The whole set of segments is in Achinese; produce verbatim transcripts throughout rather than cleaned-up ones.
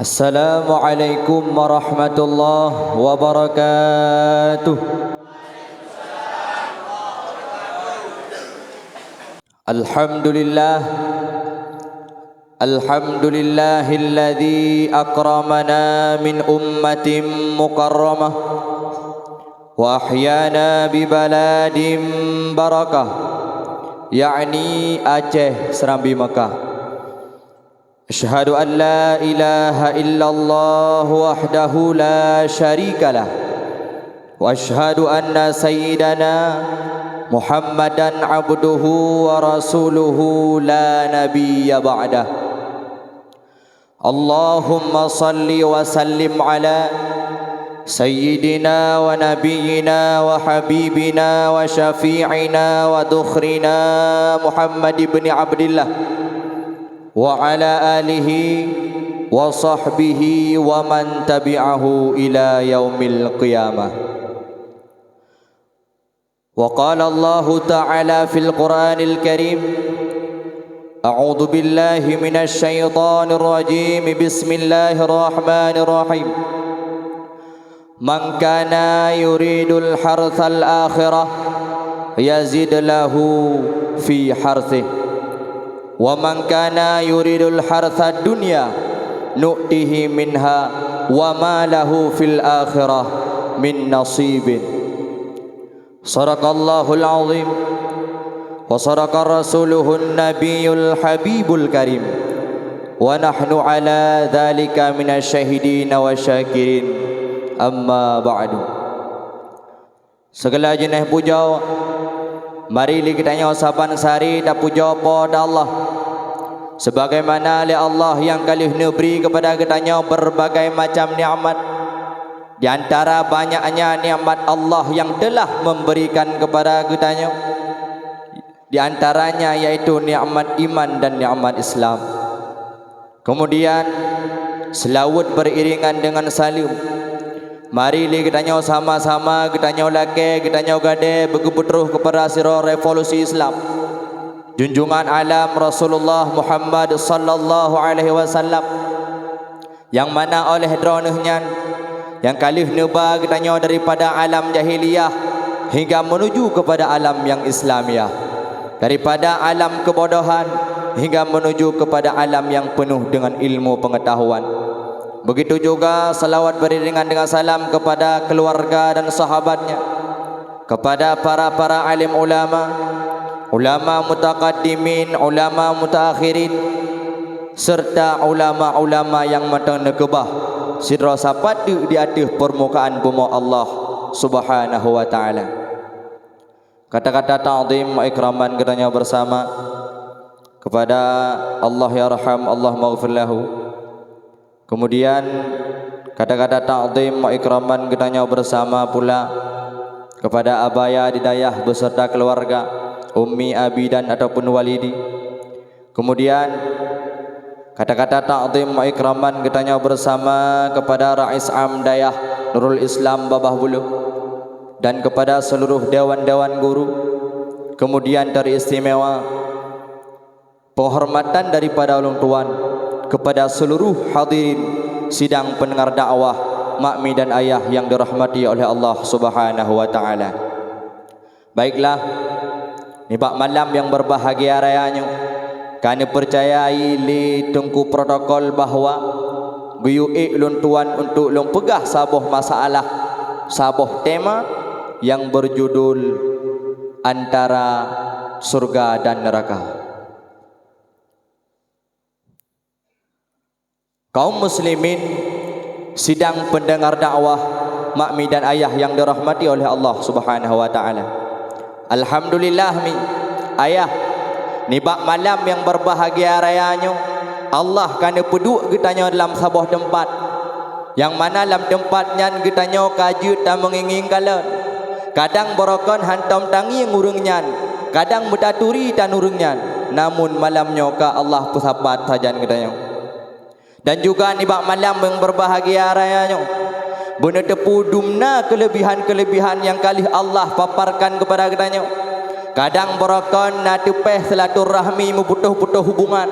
Assalamualaikum warahmatullahi wabarakatuh. Alhamdulillah. Alhamdulillahilladzi akramana min ummatin mukarramah wa ahyana bi baladin barakah, yakni Aceh Serambi Mekah. Asyhadu an la ilaha illallah wahdahu la syarikalah. Wa asyhadu anna sayyidana Muhammadan abduhu wa rasuluhu la nabiyya ba'dah. Allahumma salli wa sallim ala sayyidina wa nabiyyina wa habibina wa syafi'ina wa dhukhrina Muhammad ibn Abdillah wa ala alihi wa sahbihi wa man tabi'ahu ila yaumil qiyamah. Wa qala Allahu ta'ala fil Qur'anil Karim, a'udzu billahi minasy syaithanir rajim. Bismillahirrahmanirrahim. Man kana yuridul hartsal akhirah yazid lahu fi hartsih. Wa man kana yuridul hartsad dunya nu'tihi minha wa ma lahu fil akhirah min nasibin. Sadaqallahul azim wa sadaqa rasuluhun nabiyul habibul karim, wa nahnu ala dzalika minasy syahidin wa syakirin. Amma ba'du. Sigohlom jeunèh pujoe, mari lé geutanyoe saban sari tapujoe Po teu Allah, sebagaimana lé Allah nyang ka lheueh neubri keupada geutanyoe beureubagai macam nikmat. Di antara banyaknya nikmat Allah nyang teulah meuberikan keupada geutanyoe, di antaranya yaitu nikmat iman dan nikmat Islam. Keumudian, seulaweuet beuriringan deungon saleuem. Mari lé geutanyoe sama-sama geutanyoe lakèe, geutanyoe gadée beugeupeutroh keupada sidroe revolusi Islam, junjungan alam Rasulullah Muhammad sallallahu alaihi wasallam, nyang mana óh lheueh droeneuh nyan nyang ka lheueh neuba geutanyoe daripada alam jahiliyah hingga meunuju keupada alam nyang Islamiyah, daripada alam keubodohan hingga meunuju keupada alam nyang peunoh deungon ilmu peungeutahuan. Beugitu juga seulaweuet beuriringan deungon salam keupada keuluwarga dan sahabatnya, keupada para-para alim ulama, ulama mutakaddimin, ulama mutaakhirin, seureuta ulama-ulama nyang mantong neukeubah sidroe sapat teuk di ateueh peurmukaan bumoe Allah Subhanahu wa Ta'ala. Kata-kata ta'zim wa ikraman geutanyoe beusama keupada Allah yarham, Allah maghfir lahu. Keumudian, kata-kata ta'zim wa ikraman geutanyoe beusama pula keupada Abaya di dayah beuseurta keuluwarga, ummi, abi, dan ataupun walidi. Keumudian, kata-kata ta'zim wa ikraman geutanyoe beusama keupada Rais Am Dayah Nurul Islam Babah Buluh dan keupada seuluruh dewan-dewan guru. Keumudian, teuistimewa penghormatan daripada ulôn tuan keupada seuluruh hadirin sidang peundengar dakwah, makmi dan ayah nyang dirahmati oleh Allah Subhanahu wa Ta'ala. Baiklah, nibak malam nyang beubahgia raya nyoe, ka neupeucayai lé Teungku Protokol bahwa geuyue ék lôn tuan untuk lôn peugah saboh masalah, saboh tema nyang beujudul Antara Syurga dan Neuraka. Kaum muslimin, sidang peundengar dakwah, makmi dan ayah nyang dirahmati oleh Allah Subhanahu wa Ta'ala. Alhamdulillah mi, ayah, nibak malam nyang beubahgia raya nyoe, Allah ka neupeuduek geutanyoe dalam saboh teumpat, nyang mana lam teumpat nyan geutanyoe ka jeuet tameungieng-ngieng kalon. Kadang barokon hántom tangieng ureuëng nyan, kadang meutaturi tan ureuëng nyan, namun malam nyoe ka Allah peusapat sajan geutanyoe. Dan juga nibak malam nyang beubahgia raya nyoe, beuneuteupeu dumna keuleubihan-keuleubihan nyang ka lheueh Allah paparkan keupada geutanyoe. Kadang barokon na teupéh silaturahmi, meuputôh-putôh hubungan,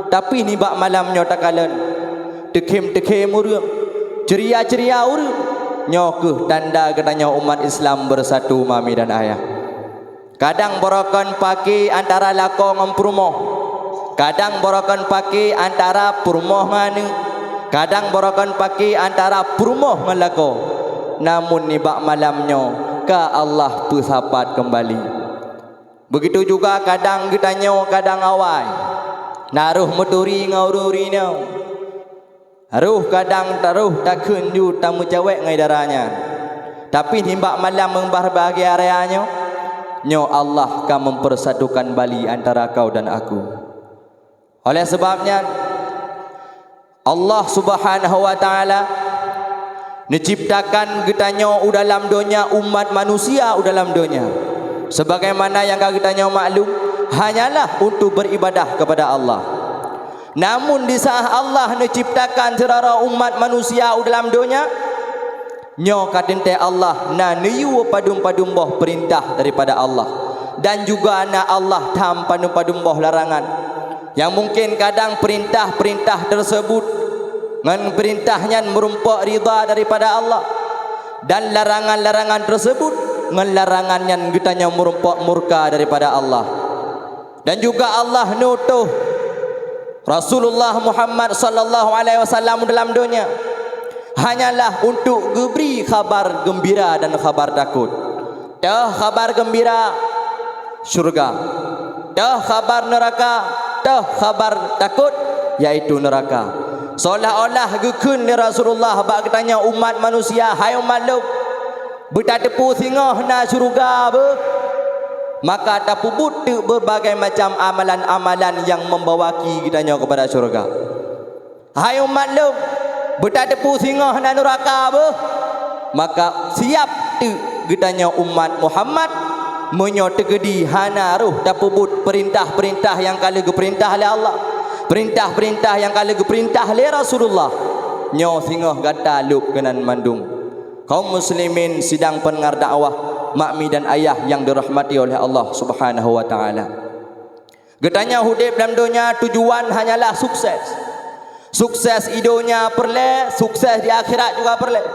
tapi nibak malam nyoe takalon, teukhém-teukhém ureuëng, ceuria-ceuria ureuëng. Nyoe kheueh tanda geutanyoe umat Islam beusatu, mami dan ayah. Kadang barokon paké antara lakoe ngon peurumoh. Kadang barokon paké antara peurumoh ngon aneuëk. Kadang barokon paké antara peurumoh ngon lakoe. Namun nibak malam nyoe ka Allah peusapat keumbali. Beugitu juga kadang geutanyoe kadang awai na rhoh meuturi ngon ureuëng-ureuëng inong. Rhoh kadang taroh takheun ju tameucawek ngon dara nyan. Tapi nibak malam meubahgia raya nyoe, nyoe Allah ka mempersatukan bali antara kau dan aku. Oleh sebab nyan, Allah Subhanahu wa Ta'ala neuciptakan geutanyoe u dalam donya, umat manusia u dalam donya. Sebagaimana nyang ka geutanyoe maklum, hanyalah untuk beribadah kepada Allah. Namun di saat Allah neuciptakan sidroe umat manusia u dalam donya, nyoe ka teuntée Allah na neuyue padum-padum boh peurintah daripada Allah, dan juga na Allah tham padum-padum boh larangan. Nyang mungken kadang peurintah-peurintah tersebut ngon peurintah nyan meurumpok ridha daripada Allah, dan larangan-larangan tersebut ngon larangan nyan geutanyoe meurumpok murka daripada Allah. Dan juga Allah neutoh Rasulullah Muhammad sallallahu alaihi wasallam dalam donya hanyalah untuk geubri khabar geumbira dan khabar takot. Toh khabar geumbira, syurga. Toh khabar neuraka, toh khabar takot, yaitu neuraka. Seolah-olah geukheun lé Rasulullah bak geutanyoe umat manusia, "Hai umat lôn, beutateupeue singoh na syurga beuh, maka tapeubuet teuk beurbagai macam amalan-amalan nyang membawaki geutanyoe keupada syurga. Hai umat lôn, beutateupeue singoh na neuraka beuh, maka siab teuk geutanyoe umat Muhammad, meunyoe teukeudi hana rhoh tapeubuet peurintah-peurintah nyang ka lheueh geupeurintah lé Allah, peurintah-peurintah nyang ka lheueh geupeurintah lé Rasulullah. Nyoe singoh gata lôb keunan mandum." Kaum muslimin sidang peundengar dakwah, makmi dan ayah nyang dirahmati oleh Allah Subhanahu wa Ta'ala. Geutanyoe udeb lam donya tujuan hanyalah sukses. Sukses i donya peureulée, sukses di akhirat juga peureulée.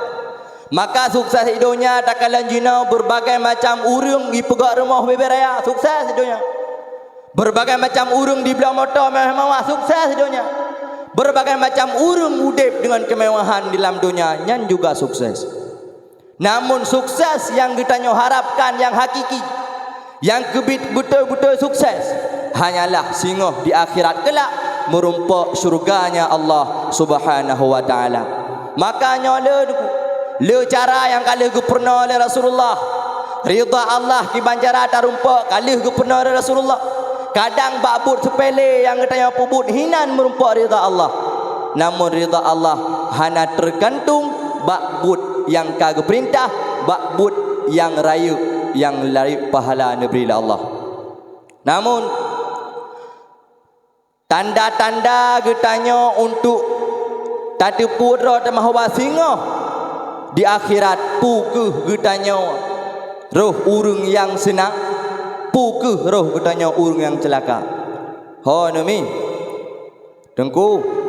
Maka sukses i donya takalon jinoe beurbagai macam ureuëng jipeugét rumoh bubé raya, sukses i donya. Beurbagai macam ureuëng jibloe moto mewah-mewah, sukses i donya. Beurbagai macam ureuëng udeb deungon keumewahan di lam donya, nyan juga sukses. Namun sukses nyang geutanyoe harapkan nyang hakiki, nyang keubiet beutôi-beutôi sukses, hanyalah singoh di akhirat keulak meurumpok syurganya Allah Subhanahu wa Ta'ala. Maka nyoe le, le cara nyang ka lheueh geupeurunoe lé Rasulullah. Ridha Allah kiban cara tarumpok ka lheueh geupeurunoe lé Rasulullah. Kadang bak buet seupele nyang geutanyoe peubuet hinan meurumpok ridha Allah. Namun ridha Allah hana teugantung bak buet nyang ka geupeurintah, bak buet nyang rayeuk, nyang rayeuk pahala neubri lé Allah. Namun, tanda-tanda geutanyoe untuk tateupeue droe teuma bahwa singoh di akhirat, peu kheueh geutanyoe rhoh ureuëng nyang seunang, peu kheueh rhoh geutanyoe ureuëng nyang ceulaka. Ho neumi? Teungku,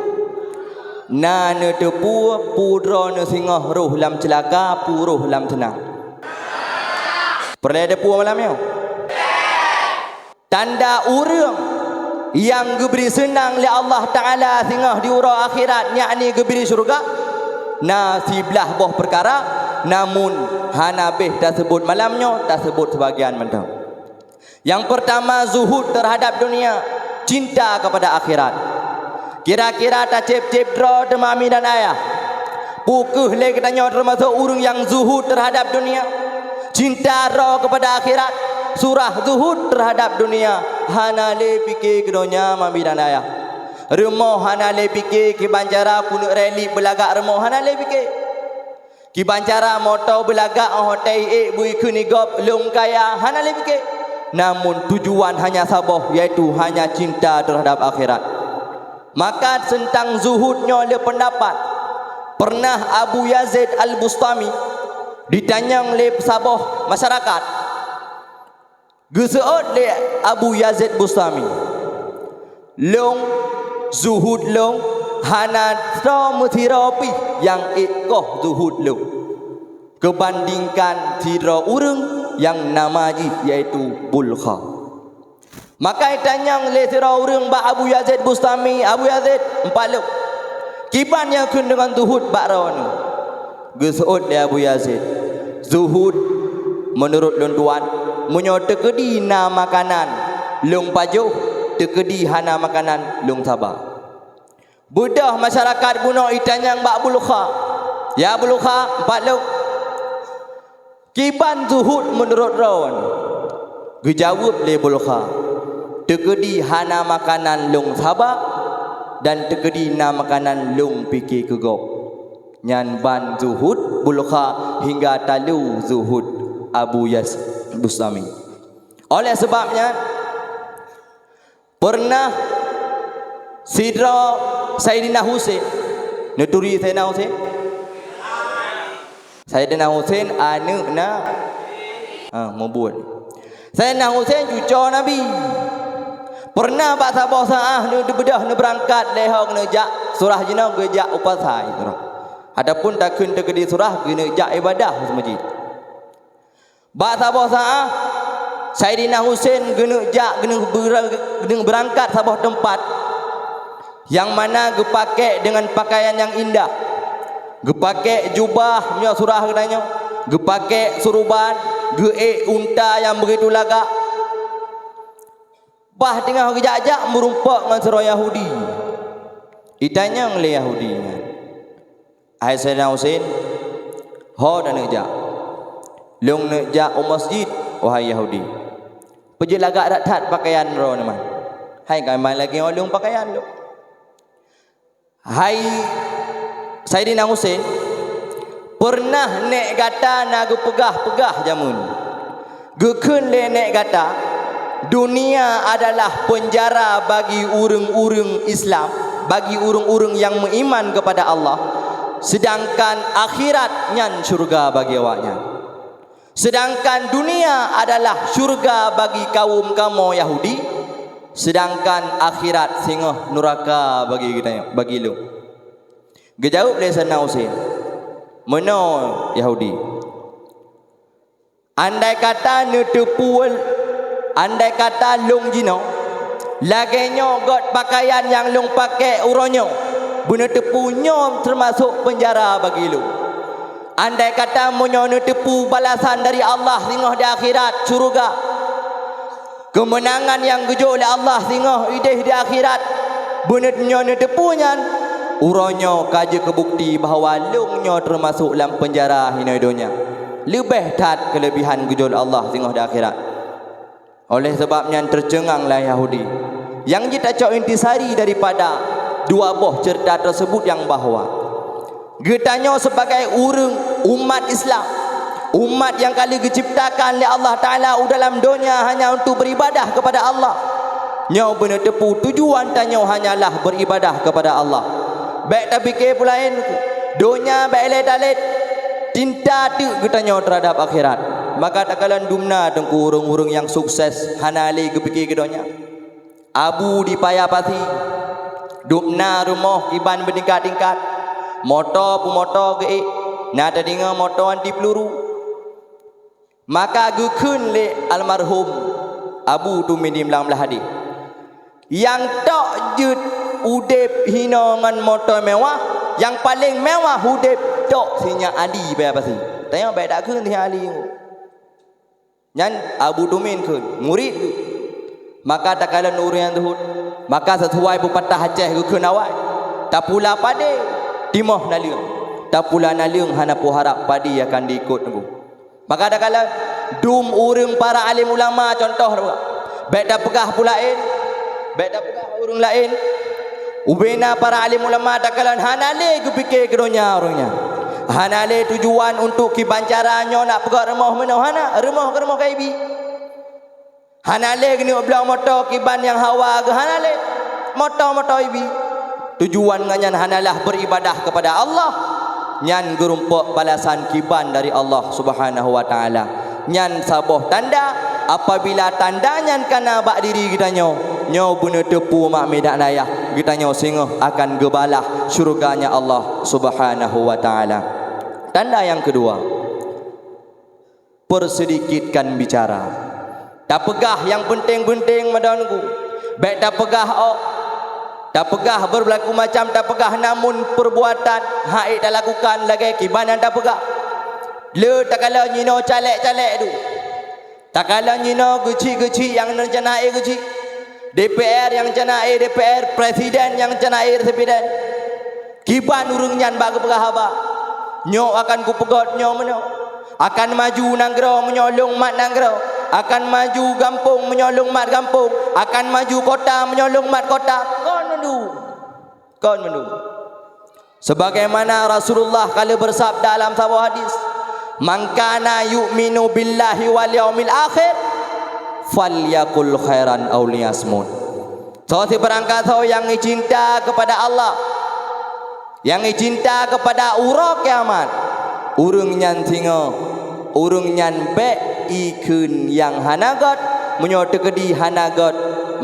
na neuteupeue peu droeneuh singoh rhoh lam ceulaka, peu rhoh lam seunang? Peureulée teupeue malam nyoe? Tanda ureuëng nyang geubri seunang lé Allah Ta'ala singoh di uroe akhirat, yakni geubri syurga, na siblaih boh peukara, namun hana béh taseubut malam nyoe, taseubut seubagian mantong. Nyang peurtama, zuhud teuhadab dunia, cinta keupada akhirat. Kira-kira tacéb-céb droe teuma, ami dan ayah, peu kheueh lé geutanyoe teumasok ureuëng nyang zuhud teuhadab dunia, cinta droe keupada akhirat, surah zuhud teuhadab dunia, hana lé pike keu donya, ami dan ayah. Rumoh hana lé pike, kiban cara keuneuk reli beulagak rumoh hana lé pike. Kiban cara moto beulagak, óh watée ék beu ikheun i gob lôn kaya, hana lé pike. Namun tujuan hanya saboh, yaitu hanya cinta teuhadab akhirat. Maka teuntang zuhud nyoe le peundapat. Peureunah Abu Yazid Al-Bustami jitanyong lé saboh masyarakat. Geuseuôt lé Abu Yazid Bustami, "Lôn, zuhud lôn, Hana droe meusidroe pih nyang ék koh zuhud lôn, keubandingkan sidroe ureuëng nyang nama jih yaitu Bulkha. Maka itanyong lé sidroe ureuëng bak Abu Yazid Bustami, "Abu Yazid, eumpat lôn, kiban nyang kheun deungon zuhud bak droeneuh?" Geuseuôt lé Abu Yazid, "Zuhud, meunurot lôn tuan, meunyoe teukeudi na makanan, lôn pajoh, teukeudi hana makanan, lôn saba." Beudôh masyarakat bunoe itanyong bak Bulkha, "Ya Bulkha, eumpat lôn, kiban zuhud meunurot droeneuh?" Geujaweueb lé Bulkha, "Teukeudi hana makanan lôn saba, dan teukeudi na makanan lôn pike keu gob." Nyan ban zuhud Bulkha hingga talo zuhud Abu Yazid Bustami. Oleh sebab nyan, pernah sidroe Saidina Husein, neuturi Saidina Husein? Saidina Husein aneuëk na, ha, mubuet. Saidina Husein cucoe Nabi. Pernah bak saboh saát neubeudôh neubeurangkat lé ho keuneuk jak surah jinoe geujak u pasai surah. Ataupun takheun teukeudi surah keuneuk jak ibadah u meuseujid. Bak saboh saát, Saidina Husein geuneuk jak, geuneuk beura-, geuneuk beurangkat saboh teumpat, nyang mana geupakék deungon pakaian nyang indah. Geupakék jubah meunyoe surah geutanyoe, geupakék suruban, geuék unta nyang beugitu lagak. Bah teungoh geujak-jak meurumpok ngon sidroe Yahudi. Itanyong lé Yahudi nyan, "Hai Saidina Husein, ho taneuk jak?" "Lôn neuk jak u meuseujid, wahai Yahudi." "Peue jeuet lagak that-that pakaian droeneuh man?" "Hai ka man lagée ho lôn pakaian lôn." "Hai Saidina Husein, pernah nék gata na geupeugah-peugah jameun. Geukheun lé nék gata, dunia adalah penjara bagi ureuëng-ureuëng Islam, bagi ureuëng-ureuëng nyang meuiman kepada Allah, sedangkan akhirat nyan syurga bagi awaknyan. Sedangkan dunia adalah syurga bagi kaum kamoe Yahudi, sedangkan akhirat singoh nuraka bagi geutanyoe, bagi lôn." Geujaweueb lé Saidina Husein, "Meunoe Yahudi, andai kata neuteupeue, andai kata lôn jinoe, lagée nyoe göt pakaian nyang lôn pakék uroe nyoe, beuneuteupeu nyoe teumasok peunjara bagi lôn. Andai kata meunyoe neuteupeue balasan dari Allah singoh di akhirat, syurga, keumeunangan nyang geujok lé Allah singoh idéh di akhirat, beuneuteupeu nyoe neuteupeue nyan, uroe nyoe ka jeuet keu bukeuti bahwa lôn nyoe teumasok lam peunjara hinoe donya. Leubeh that keuleubehan geujok lé Allah singoh di akhirat." Oleh sabab nyan teuceungang lé Yahudi. Nyang jeuet tacok intisari daripada dua boh ceurita teuseubut nyang bahwa geutanyoe sibagai ureuëng umat Islam, umat nyang ka lheueh geucebtakan lé Allah Taala u dalam donya hanya untuk beuribadah keupada Allah. Nyoe beuneuteupeu tujuan tanyoe hanyalah beuribadah keupada Allah. Bék tapike peue laén, donya bék lé talét, cinta teuk geutanyoe teuhadab akhirat. Maka takalon dumna teungku ureuëng-ureuëng nyang sukses hana lé geupike keu donya. Abu di Paya Pasi, dumna rumoh kiban beutingkat-tingkat, moto peumoto geuék, na tadeungoe moto anti peuluru. Maka geukheun lé almarhum Abu Tumin di lam hadis, "Nyang tok jeuet udeb hinoe ngon moto mewah, nyang paleng mewah udeb tok sinyak Ali Paya Pasi." Tanyoe bék takheun sinyak Ali. Nyan Abu Tumin kheun, murit geuh. Maka takalon ureuëng nyang zuhud, maka sisuai peupatah Aceh geukheun awai, "Tapula padé, timoh naleueng. Tapula naleueng hana peuharab padé akan diikot." Maka takalon dum ureuëng para alim ulama contoh droe. Bék tapeugah peue laén, bék tapeugah ureuëng laén. Ubena para alim ulama takalon hana lé geupike keu donya ureuëng nyan. Hana lé tujuan untuk kiban cara nyoe nak peugah rumoh meunoe hana, rumoh keu rumoh ka ibi. Hana lé geuneuk bloe moto kiban nyang hawa geuh hana lé. Moto-moto ibi. Tujuan ngon nyan hanalah beuribadah keupada Allah. Nyan geurumpok balasan kiban dari Allah Subhanahu wa Taala. Nyan saboh tanda, apabila tanda nyan kana bak diri geutanyoe, Nyoe beuneuteupeu mak midak nayah, geutanyoe singoh akan geubalah syurganya Allah Subhanahu wa Ta'ala. Tanda nyang keudua, persedikitkan bicara. Tapeugah nyang peunteng-peunteng, meunan ku. Bék tapeugah ôk. Tapeugah beurlaku macam tapeugah, namun peurbuatan hana ék talakukan lagée kiban nyang tapeugah. Le takalon jinoe caleg-caleg tu. Takalon jinoe geuchik-geuchik nyang rencana ék geuchik. D P R nyang rencana ék D P R, presiden nyang rencana ék presiden. Kiban ureuëng nyan bak geupeugah haba. Nyoe akan kupeugét nyoe meunoe. Akan maju nanggroe meunyoe lôn mat nanggroe. Akan maju gampông meunyoe lôn mat gampông. Akan maju kota meunyoe lôn mat kota. Kon mandum. Kon mandum. Sebagaimana Rasulullah ka lheueh bersabda dalam saboh hadis, "Man kana yu'minu billahi wal yaumil akhir, falyakul khairan aw liyasmut." Soe sibarangkasoe nyang cinta kepada Allah, nyang cinta kepada uroe kiamat, ureuëng nyan singoh, ureuëng nyan bék ikheun nyang hana gét, meunyoe teukeudi hana gét,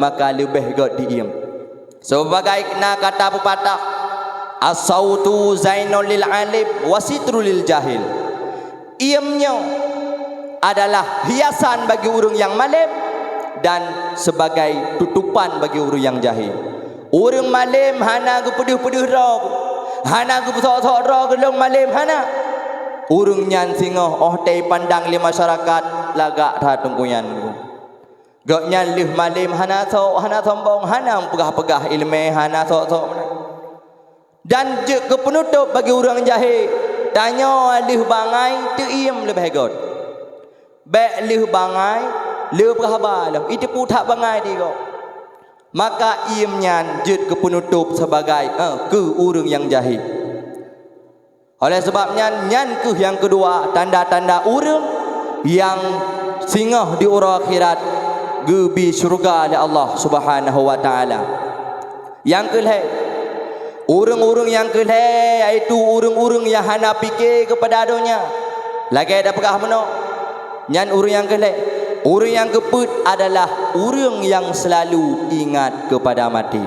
maka leubeh gét diiem. Sebagai na kata peupatah, "As-sautu zainul lil alim wa sitrul lil jahil." Iem nyoe adalah hiasan bagi ureuëng nyang malem dan sebagai tutupan bagi ureuëng nyang jahil. Ureuëng malem hana geupeudeuh-peudeuh droe, hana geupeusok-sok droe, geulong malem hana. Ureuëng nyan singoh óh teupandang lé masyarakat lagak that teungku nyan. Gobnyan lheueh malem hana sok, hana sombong, hana meupeugah-peugah iéleumé, hana sok-sok meunan. Dan jeuet keu peunutôp bagi ureuëng jahé, tanyoe lheueh bangai teuiem leubeh gét. Bék lheueh bangai le peugah haba lom, iteupeue that bangai di gob. Maka iem nyan jeuet keu peunutôp sebagai, eh, keu ureuëng nyang jahé. Oleh sabab nyan, nyan kheueh nyang keudua tanda-tanda ureuëng nyang singoh di uroe akhirat geubi syeuruga lé Allah Subhanahu wa Ta'ala. Nyang keulhée, ureuëng-ureuëng nyang keulhée, yaitu ureuëng-ureuëng nyang hana pike keupada donya. Lagée tapeugah meunoe, nyan ureuëng nyang keulhée. Ureuëng nyang keupeuet adalah ureuëng nyang seulalu ingat keupada maté.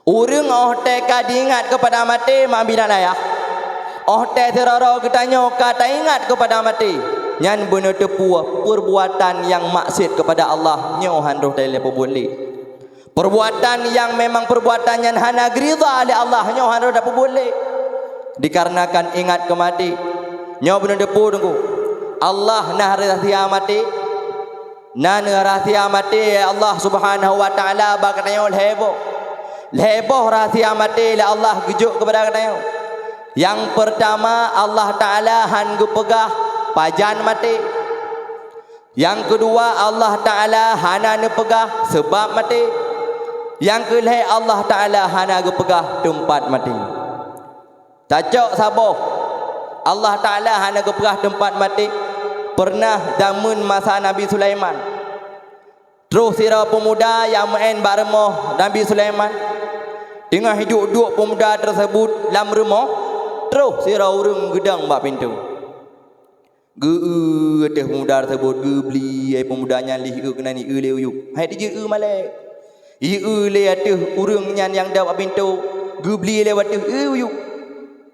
Ureuëng óh tée ka diingat keupada maté, mak bidan ayah, óh tée sidroe-droe geutanyoe ka taingat keupada maté, nyan beuneuteupeu peurbuatan nyang maksiet keupada Allah nyoe han roh tailée peubuet lé. Peurbuatan nyang memang peurbuatan nyan hana geuridha lé Allah nyoe han roh tapeubuet lé. Dikarenakan ingat keu maté, nyoe beuneuteupeu teungku, Allah na rahsia maté. Na neuh rahsia maté, ya Allah Subhanahu wa Ta'ala bak geutanyoe lhée boh. Lhée boh rahsia maté lé Allah geujok keupada geutanyoe. Nyang peurtama, Allah Ta'ala han geupeugah pajan maté. Nyang keudua, Allah Ta'ala hana neupeugah seubab maté. Nyang keulhée, Allah Ta'ala hana geupeugah teumpat maté. Tacok saboh, Allah Ta'ala hana geupeugah teumpat maté. Peureunah dameun masa Nabi Sulaiman, troh sidroe peumuda nyang meu'én bak rumoh Nabi Sulaiman. Teungoh hiduek-duek peumuda teuseubut lam rumoh, troh sidroe ureuëng geudong bak pintoe. Geu-eu ateueh peumuda teuseubut, geubli, hai peumuda nyan lé ieu keunan ieu lé u yup. Hai teujeuet eu malée. Ieu lé ateueh ureuëng nyan nyang dong bak pintoe, geubli lé ateueh eu u yup.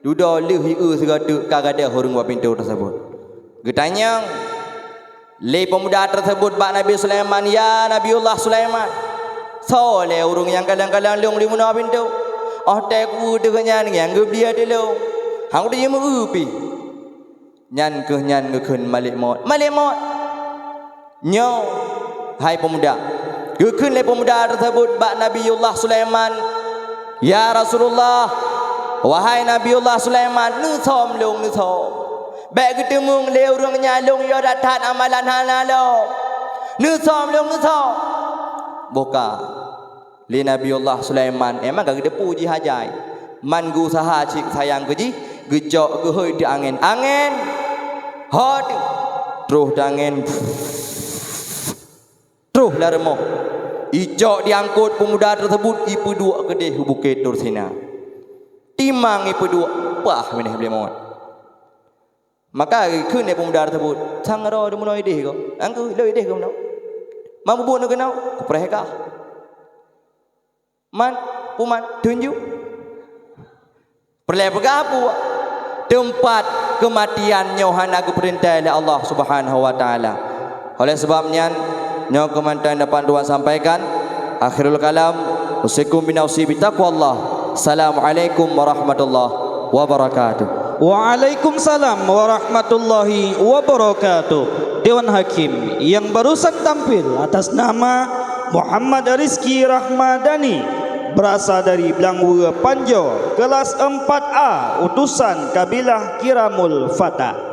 Dudoe lheueh ieu sigoe teuk ka gadôh ureuëng bak pintoe teuseubut. Geutanyong lé peumuda teuseubut bak Nabi Sulaiman, "Ya Nabiullah Sulaiman, soe lé ureuëng nyang kalon-kalon lôn di meunoe pintoe? Óh tée ku-eu teuh nyan nyang geubli ateueh lôn, han kuteujeuet meu-eu pih." Nyan kheueh nyan geukheun Malék Mot. Malék Mot! Nyoe, hai peumuda, geukheun lé peumuda teuseubut bak Nabiullah Sulaiman, "Ya Rasulullah, wahai Nabiullah Sulaiman, neusom lôn, neusom. Bék geuteumeung lé ureuëng nyan lôn yoh that-that amalan hana lom. Neusom lôn, neusom." Boh ka. Lé Nabiullah Sulaiman, emang ka geuteupeue jih hajai. Man geusaha cit sayang keu jih, geucok geuhôi teuk angén. Angén! Ho teuk! Troh teuk angén. Troh lam rumoh. Icok diangkot peumuda teuseubut, ipeuduek keudeh u Bukét Tursina. Timang ipeuduek, paih binéh Malék Mot. Maka geukheun lé peumuda teuseubut, "Sang droe di meunoe ideh goe, angku lôn ideh goe meunoe. Man bubuet neuh keunoe, kupreh kah." Man, puman, tunjuk. Peureulée peugah peue? Teumpat keumatian nyoe hana geupeurintah lé Allah Subhanahu wa Taala. Oleh sebab nyan, nyoe keuh mantong dapat tuan sampaikan. Akhirul kalam, usikum binafsi bitaqwallah. Assalamualaikum warahmatullahi wabarakatuh. Waalaikumsalam warahmatullahi wabarakatuh. Dewan Hakim yang barusan tampil atas nama Muhammad Rizki Rahmadani, berasal dari Blangwe Panjoe, kelas empat A, utusan kabilah Kiramul Fata.